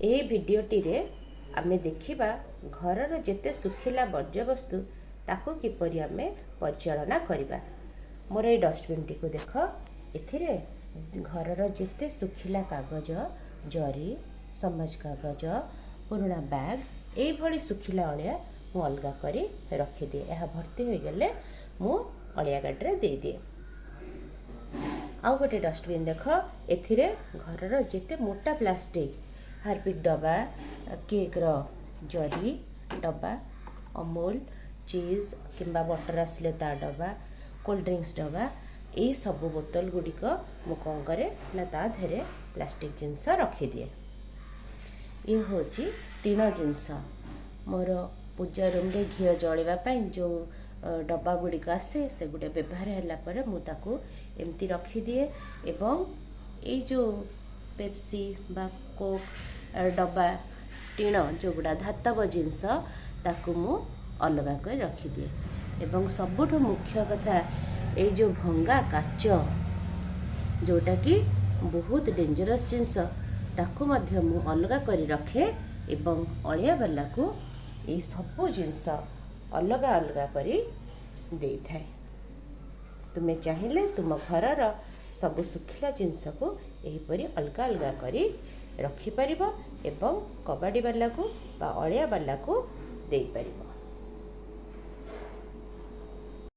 ଏହି ଭିଡ଼ିଓଟିରେ ଆମେ ଦେଖିବା ଘରର ଯେତେ ଶୁଖିଲା ବର୍ଜ୍ୟବସ୍ତୁ, ତାକୁ କିପରି ଆମେ ପରିଚାଳନା କରିବା। ମୋର ଏଇ ଡଷ୍ଟବିନ୍ଟିକୁ ଦେଖ। ଏଥିରେ ଘରର ଯେତେ ଶୁଖିଲା କାଗଜ, ଜରି, ସମାଜ କାଗଜ, ପୁରୁଣା ବ୍ୟାଗ୍, ଏଇଭଳି ଶୁଖିଲା ଅଳିଆ ମୁଁ ଅଲଗା କରି ରଖିଦିଏ। ଏହା ଭର୍ତ୍ତି ହୋଇଗଲେ ମୁଁ ଅଳିଆ ଗାଡ଼ିରେ ଦେଇଦିଏ। ଆଉ ଗୋଟେ ଡଷ୍ଟବିନ୍ ଦେଖ। ଏଥିରେ ଘରର ଯେତେ ମୋଟା ପ୍ଲାଷ୍ଟିକ୍, ହାର୍ପିକ୍ ଡବା, କେକ୍ର ଜରି ଡବା, ଅମୁଲ ଚିଜ୍ କିମ୍ବା ବଟର୍ ଆସିଲେ ତା ଡବା, କୋଲ୍ଡ ଡ୍ରିଙ୍କସ୍ ଡବା, ଏଇସବୁ ବୋତଲ ଗୁଡ଼ିକ ମୁଁ କ'ଣ କରେ ନା ତା ଦେହରେ ପ୍ଲାଷ୍ଟିକ୍ ଜିନିଷ ରଖିଦିଏ। ଇଏ ହେଉଛି ଟିଣ ଜିନିଷ। ମୋର ପୂଜା ରୁମ୍ରେ ଘିଅ ଜଳିବା ପାଇଁ ଯେଉଁ ଡବା ଗୁଡ଼ିକ ଆସେ, ସେଗୁଡ଼ିକ ବ୍ୟବହାର ହେଲା ପରେ ମୁଁ ତାକୁ ଏମିତି ରଖିଦିଏ। ଏବଂ ଏଇ ଯେଉଁ ପେପ୍ସି ବା କୋକ୍ ଡବା, ଟିଣ ଯେଉଁଗୁଡ଼ା ଧାତବ ଜିନିଷ, ତାକୁ ମୁଁ ଅଲଗା କରି ରଖିଦିଏ। ଏବଂ ସବୁଠୁ ମୁଖ୍ୟ କଥା, ଏଇ ଯେଉଁ ଭଙ୍ଗା କାଚ, ଯେଉଁଟାକି ବହୁତ ଡେଞ୍ଜରସ୍ ଜିନିଷ, ତାକୁ ମଧ୍ୟ ମୁଁ ଅଲଗା କରି ରଖେ ଏବଂ ଅଳିଆବାଲାକୁ ଏଇ ସବୁ ଜିନିଷ ଅଲଗା ଅଲଗା କରି ଦେଇଥାଏ। ତୁମେ ଚାହିଁଲେ ତୁମ ଘରର ସବୁ ଶୁଖିଲା ଜିନିଷକୁ ଏହିପରି ଅଲଗା ଅଲଗା କରି ରଖିପାରିବ ଏବଂ କବାଡ଼ିବାଲାକୁ ବା ଅଳିଆବାଲାକୁ ଦେଇପାରିବ।